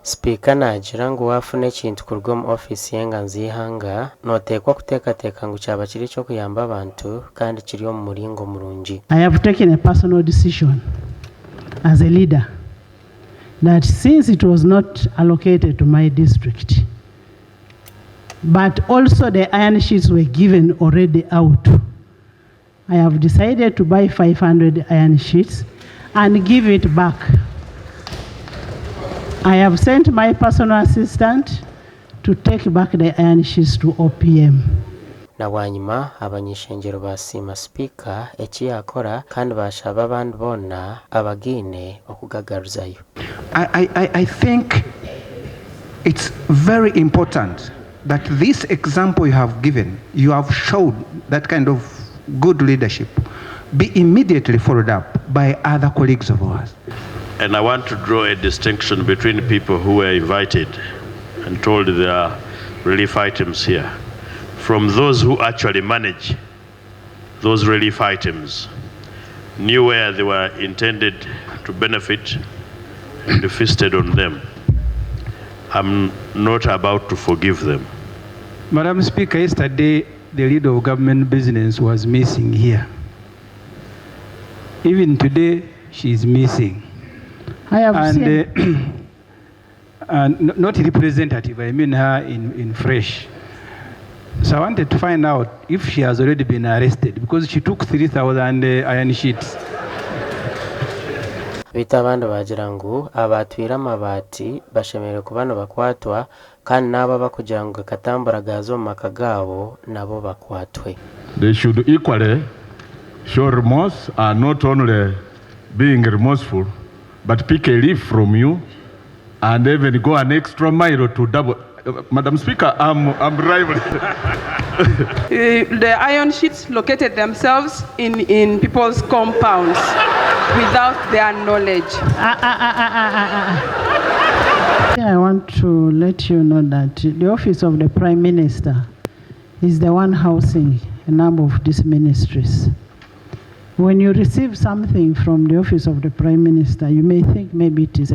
Sipiika naagira ngu waafuna ekintu kuruga omu ofiisi y'enganzi y'eihanga, nooteekwa kuteekateeka ngu kyaba kiri eky'okuyamba abantu kandi kiri omu muringo murungi. I have taken a personal decision as a leader that since it was not allocated to my district, but also the iron sheets were given already out, I have decided to buy 500 iron sheets and give it back. I have sent my personal assistant to take back the iron sheets to OPM. Na bwanyima abany'ishengyero baasiima sipiika eki yaakora kandi baashaba abandi boona abagaine okugagaruzayo. I, I, I think it's very important that this example you have given, you have showed that kind of good leadership, be immediately followed up by other colleagues of ours. And I want to draw a distinction between people who were invited and told there are relief items here from those who actually manage those relief items, knew where they were intended to benefit and feasted on them. I'm not about to forgive them. Madam Speaker, yesterday the leader of government business was missing here. Even today, she is missing. I have And, seen. and not representative, I mean her in fresh. So I wanted to find out if she has already been arrested because she took 3,000 iron sheets. Beitu abandi baagira ngu abaatwire amabaati bashemereire kuba nibakwatwa kandi n'abo abarikugira ngu gakatambura gaaza omu maka gaabo nabo bakwatwe. They should equally show remorse and not only being remorseful, but pick a leaf from you and even go an extra mile to double. Madam Speaker, I'm rivaling. The iron sheets located themselves in people's compounds without their knowledge. Ah, ah, ah, ah, ah, ah, ah. I want to let you know that the office of the Prime Minister is the one housing a number of these ministries. When you receive something from the office of the Prime Minister, you may think maybe it is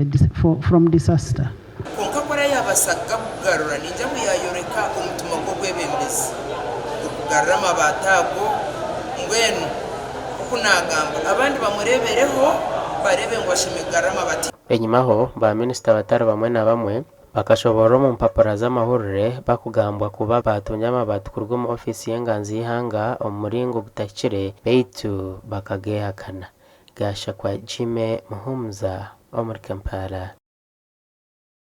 from disaster. Konka ku arayabaasa kugarura ningira ngu yayoreka omutima gw'obwebembezi okugarura amabaati ago. Mbwenu oku nagamba abandi bamurebereho barebe ngu bashemereire kugarura amabaati. Enyimaho, ba minisita batari bamwe na bamwe bakashoborora omu mpapura z'amahurire bakugambwa kuba batunga amabaati kuruga omu ofiisi y'enganzi y'eihanga omu muringo gutahikire, beitu bakagehakana. Gashakwa Jime Muhumuza omuri Kampala.